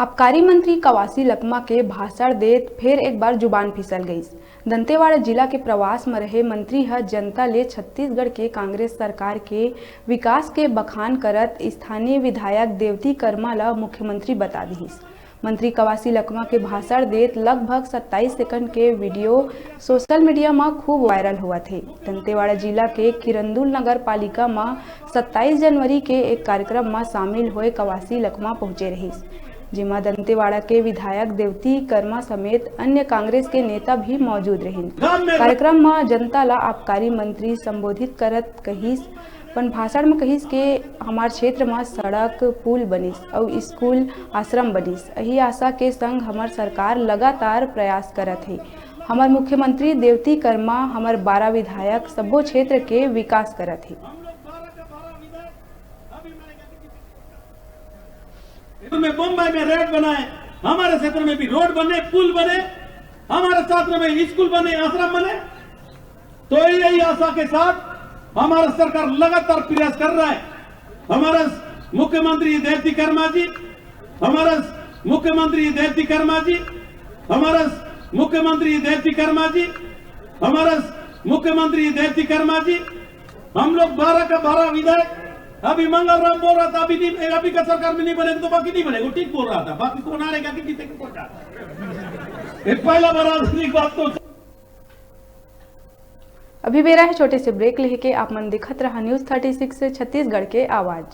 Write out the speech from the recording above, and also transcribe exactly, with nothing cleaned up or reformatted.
आबकारी मंत्री कवासी लकमा के भाषण देत फेर एक बार जुबान फिसल गईस। दंतेवाड़ा जिला के प्रवास म रहे मंत्री ह जनता ले छत्तीसगढ़ के कांग्रेस सरकार के विकास के बखान करत स्थानीय विधायक देवती कर्मा ल मुख्यमंत्री बता दिहिस। मंत्री कवासी लकमा के भाषण देत लगभग सत्ताईस सेकंड के वीडियो सोशल मीडिया म खूब वायरल होवत हे। दंतेवाड़ा जिला के किरंदुल नगर पालिका म सत्ताईस जनवरी के एक कार्यक्रम म शामिल होए कवासी लकमा पहुंचे रहिस, जेमा दंतेवाड़ा के विधायक देवती कर्मा समेत अन्य कांग्रेस के नेता भी मौजूद रहिन। कार्यक्रम म जनता ल आबकारी मंत्री संबोधित करत कहिस, अपन भाषण म कहिस के हमार क्षेत्र म सड़क, पुल बनिस अउ स्कूल, आश्रम बनिस। एही आशा के संग हमर सरकार लगातार प्रयास करत हे। हमर मुख्यमंत्री देवती कर्मा हमर बारह विधायक सब्बो क्षेत्र के विकास करत हे। क्षेत्र में बम्बई में रेड बनाए, हमारे क्षेत्र में भी रोड बने, पुल बने, हमारे क्षेत्र में स्कूल बने, आश्रम बने। तो यही आशा के साथ हमारा सरकार लगातार प्रयास कर रहा है। हमारा मुख्यमंत्री देवती कर्मा जी, हमारा मुख्यमंत्री देवती कर्मा जी, हमारा मुख्यमंत्री देवती कर्मा जी, हमारा मुख्यमंत्री देवती कर्मा जी, हम लोग बारह का बारह विधायक। अभी मंगल राम बोल रहा था, अभी नहीं, अभी का सरकार में नहीं बनेगा तो बाकी नहीं बनेगा, ठीक बोल रहा था। बाकी कौन आ रहेगा कि जीते के कौन जा रहा है? ये पहला बार राजनीतिक बात तो अभी बेरा है छोटे से ब्रेक लेके, आप मन देखत रहा न्यूज थर्टी सिक्स छत्तीसगढ़ के आवाज।